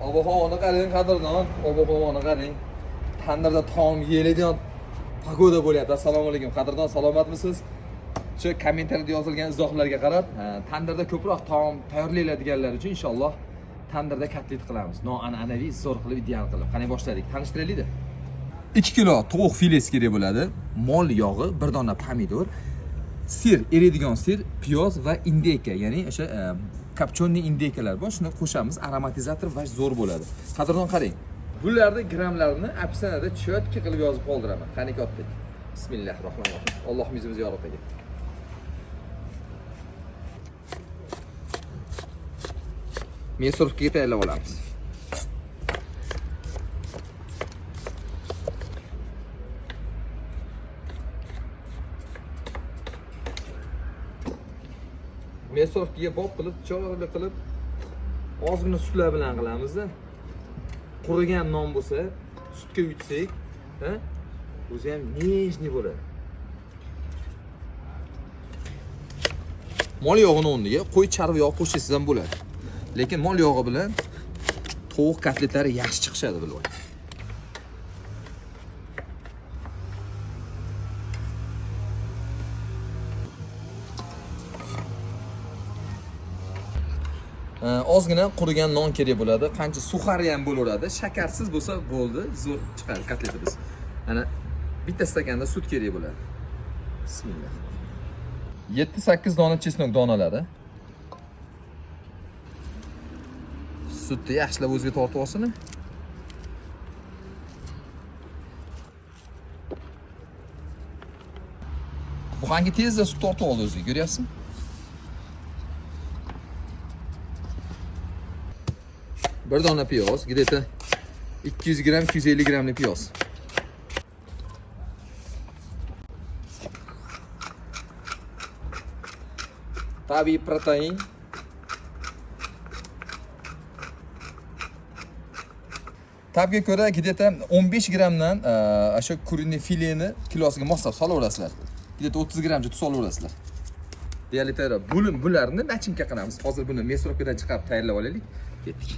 Ob-havoni qarang, qadrdon, ob-havoni qarang. Tandirda taom yeyiladigan pogoda bo'lyapti. Assalomu alaykum, qadrdon, salomatmisiz? Shu kommentariyada yozilgan izohlarga qarab, tandirda ko'proq taom tayyorlaydiganlar uchun inshaalloh tandirda kotlet qilamiz. Noan'anaviy, zo'r qilib, ideal qilib. Qani boshladik. Tanishtiraylik-da. 2 kilo tovuq filesi kerak bo'ladi, mol yog'i, bir dona pomidor, сыр, eriydigan сыр, piyoz va индейка, ya'ni o'sha копченый индейка lar bor, shuni qo'shamiz, aromatizator va zo'r bo'ladi. Qadrdon qarang. Bularni grammlarini описание da чётко qilib yozib qoldiraman. Qani otdik. Bismillahir rohmanir rohim. Allohim yuzimizni yorug' qilgin. Мясорубка ga tayyorlab olamiz. Мясорубка ga bob qilib, chiroyli qilib ozgina sutlar bilan qilamiz-da. Qurigan non bo'lsa, sutga yutsak, ha? O'zi ham нежный bo'ladi. Mol yog'ini o'rniga qo'y charvi yog'i qo'shsangiz ham bo'ladi. Lekin mol yog'i bilan tovuq kotletlari yaxshi chiqishadi, bilib oling. Ozgina qurigan non kerak bo'ladi. Qancha сухари ham bo'laveradi. Shakarsiz bo'lsa bo'ldi, zo'r chiqadi kotletimiz. Ana bitta stakanda sut kerak bo'ladi. Bismillah. 7-8 dona чеснок donalari. Sutni yaxshilab o'ziga tortib olsin. Buxangi tezda sut tortib oldi o'ziga, ko'ryapsizmi? Bir dona piyoz, где-то 200 gramm, 250 grammlik piyoz. Tabiiy protein. Tabga ko'ra где-то 15 grammdan o'sha куриный fileni kilosiga moslab solaverasizlar. Где-то 30 grammcha tuz solaverasizlar. Deyarli tayyor. Bularni начинка qilamiz. Hozir buni мясорубка dan chiqarib tayyorlab olaylik. Ketdik.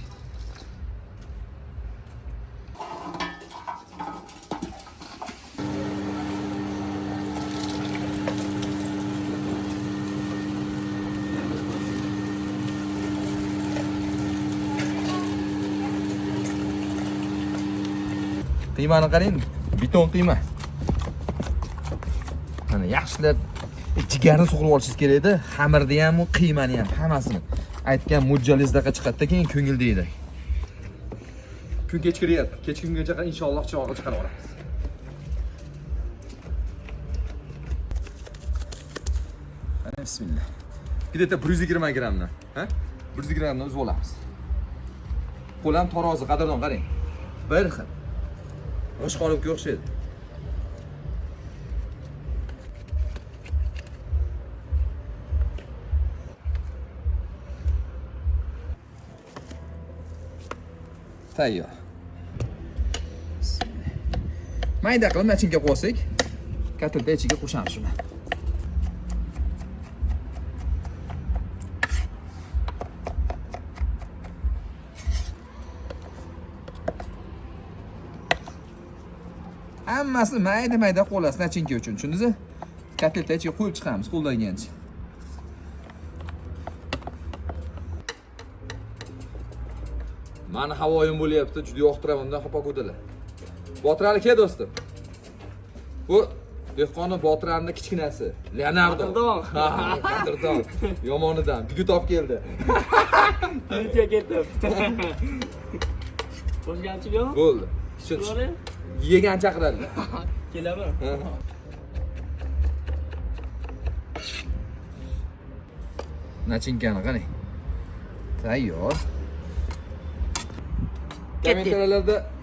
Qiymani qarang, beton qiyma. Mana yaxshilab jigarni sug'urib olishingiz kerak edi. Xamirni ham, qiymani ham, hammasini. Aytgan mo'ljalizdaqa chiqadi-da, keyin ko'ngildagidek. Kun kechkiryapti. Kechki kungacha inshaalloh chog'i chiqarib olamiz. Mana bismillah. Где-то 120 grammdan, ha? 100 grammdan uzib olamiz. Qo'l ham tarozi, qadrdon qarang. Bir xil. G'isht qolipga o'xshaydi. Tayyor. Mayda qilib начинка qo'ysak, kotletni ichiga qo'shamiz shuni. Hammasini mayda-mayda qo'lasiz начинка uchun, tushundingizmi? Kotletni ichiga qo'yib chiqamiz qo'ldan kelgancha. Mani havoyim bo'lyapti, juda yoqtiraman bundan pogodalar. Botir Ali kel do'stim. Bu dehqonni Botiralining kichkinasi, Leonardo. Qadrdon. Ha, qadrdon. Yomonidan bugut olib keldi. Necha ketdim. Qo'shganchi yo'q. Bo'ldi. Shu yegan chaqiradilar. Kelaman. Начинка ni qarang. Tayyor.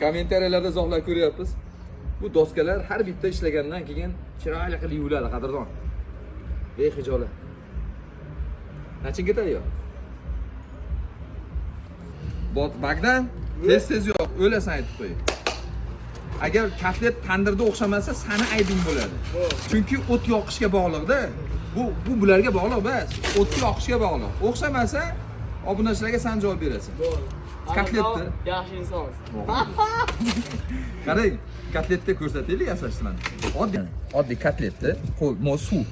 Kommentariyalarda izohlar ko'ryapmiz. Bu doskalar har bitta ishlagandan keyin chiroyli qilib yuviladi, qadrdon. Behijolat. Начинка tayyor. Bot Bagdan tez tez yo'q, o'lasan aytib qo'y. Agar kotlet tandirda o'xshamasa, sani aybing bo'ladi. Chunki o't yoqishga bog'liq-da. Bu bularga bog'liq emas, o't yoqishga bog'liq. O'xshamasa, obunachilarga san javob berasan. Bo'ldi. Kotletni. Yaxshi insonsiz. Qarang, kotletni ko'rsataylik yasashni mana. Oddiy, oddiy kotletni, qo'y, mo suv.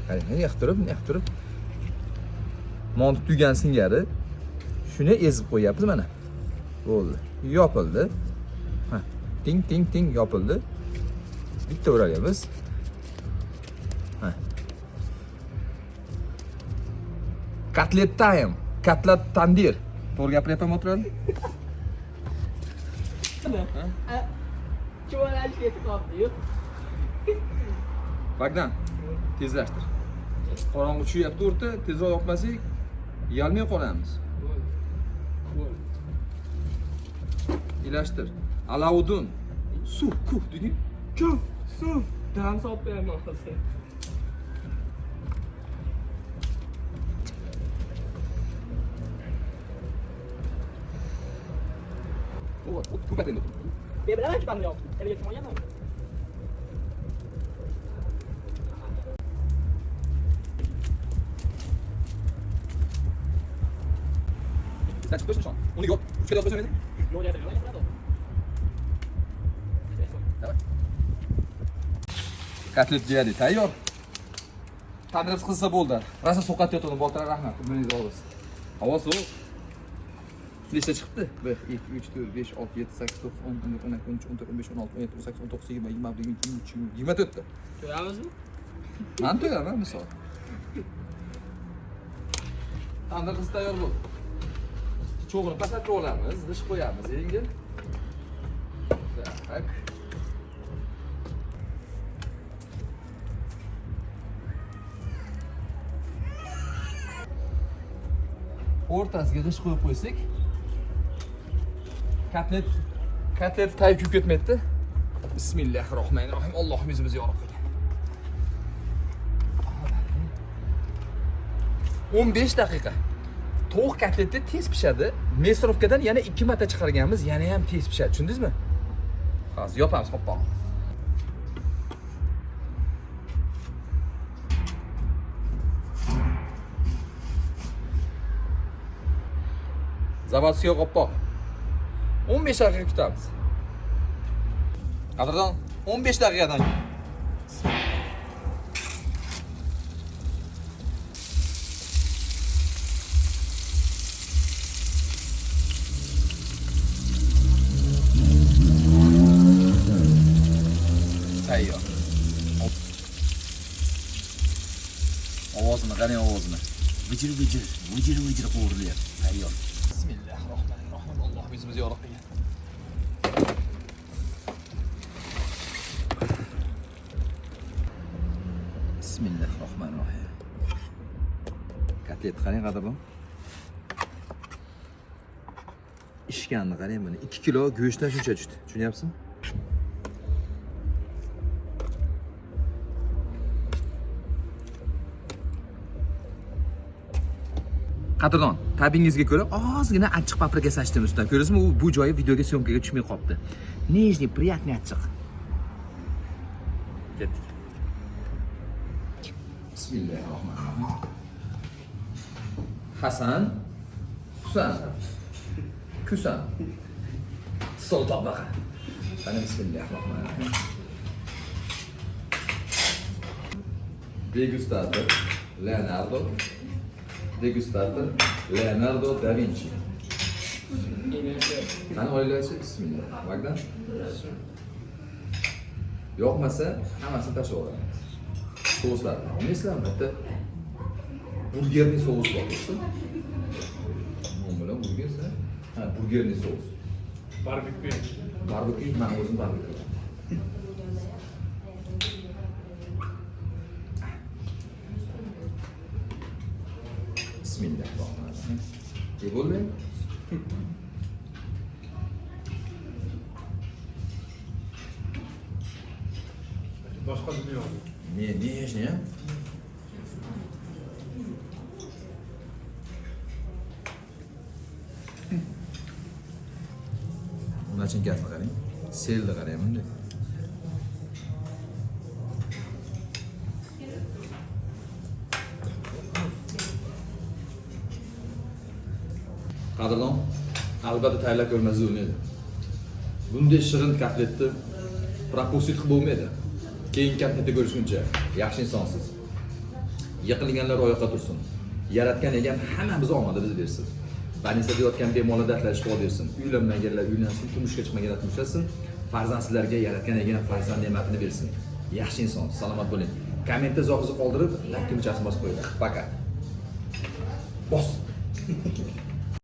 Qarang, bunday qilib turib, bunday qilib turib. Mont tugan singari shuni ezib qo'yapmiz mana. Bo'ldi. Yopildi. Ha, ting ting ting yopildi. Bitta uralyapmiz. Ha. Kotlet time. Kotlet tandir. To'g'ri gapiryapmanmi o'tiradi? Chuvalashga yetib qoldi. Yo'q. Bogdan, tezlashtir. Qorong'i tushyapti o'rta, tezroq yopmasak, yeyolmay qolamiz. Ilashtir. Alaudin. Suv, kuf degan. Kuf, suv. Dam solib qo'yaman hozir. Men bilaman ki, yo'q. Elga chiqmaganman. Uni yo'q. Uchga yopib qo'ymaydi. Yo'q, yo'q. Kotlet deyarli tayyor. Tandirimiz qizsa bo'ldi. Rosa sovqatayotgandim, Botir rahmat. Buningiz olasiz. Havo sovuq. Nechta chiqibdi? 1 2 3 4 5 6 7 8 9 10 11 12 13 14 15 16 17 18 19 20 21 22 23 24 ta. Ko'ramizmi? Man to'yaman misol. Tandir qiz tayyor bo'ldi. Cho'g'ini pasatib olamiz, g'isht qo'yamiz yengil. Tak. O'rtasiga g'isht qo'yib qo'ysak, kotlet tayib kuyib ketmaydi. Bismillahirrohmanirrohim. Allohim yuzimizni yorug' qilgin. 15 daqiqa. Tovuq kotleti tez pishadi. Mesrovkadan yana 2 marta chiqarganmiz, yana ham tez pishadi. Tushundingizmi? Hozir yopamiz qopqog'ini. Zavodskiy qopqoq. 15 daqiqa kutamiz. Qadrdon, 15 daqiqadan tayyor. Ovozini qarang, ovozini. Vijir vijir, vijir vijir qovurilyapti. Tayyor. Bismillahirrohmanirrohim. Alloh yuzimizni yorug' qilgin. Bismillahirrohmanirrohim. Kotlet qarang qadrdon. Ishganni qarang buni. 2 kilo go'shtdan shuncha tushdi. Tushunyapsizmi? Qadrdon, ta'bingizga ko'ra ozgina achchiq paprika sachdim ustidan. Ko'rasizmi, u bu joyi videoga syomkaga tushmay qolibdi. Нежный, приятный achchiq. Ketdik. Bismillahirrohmanirrohim. Hasan, Husan, Kusan. Stol tabaqa. Qani bismillahirrohmanirrohim. Degustator Leonardo. Degustator Leonardo da Vinci. Qani olinglarchi, bismillah. Bogdan. Yoqmasa hammasini tashlab yuboramiz. Souslarni olmaysizlarmi? Bitta burgerning sous bor, to'g'risi. Nima bilan burgersa? Ha, burgerning sous. Barbekü. Barbekyu, men o'zim barbekyu. Bismillahirrohmanirrohim. Yeb bo'ldi? Başka dunyo. Ne, нежный, а? Nachinkasini qarang. Selni qarang bunday. Qadrdon, Albatta tayyorlab ko'rmasangiz bo'lmaydi. Bunday shirin kotletni пропустить qilib bo'lmaydi. Keyingi kontentda ko'rishguncha, yaxshi insonsiz. Yiqilganlar oyoqqa tursin. Yaratgan egam hammamizni omadimizni bersin. Больница da yotgan bemorlar dardlari shifo bersin. Uylanmaganlar uylansin, turmushga chiqmaganlar turmushga. Farzandsizlarga yaratgan egam farzand ne'matini bersin. Yaxshi inson, salomat bo'ling. Kommentda izohingizni qoldirib, like tugmachasini bosib qo'yinglar. Пока. Bos.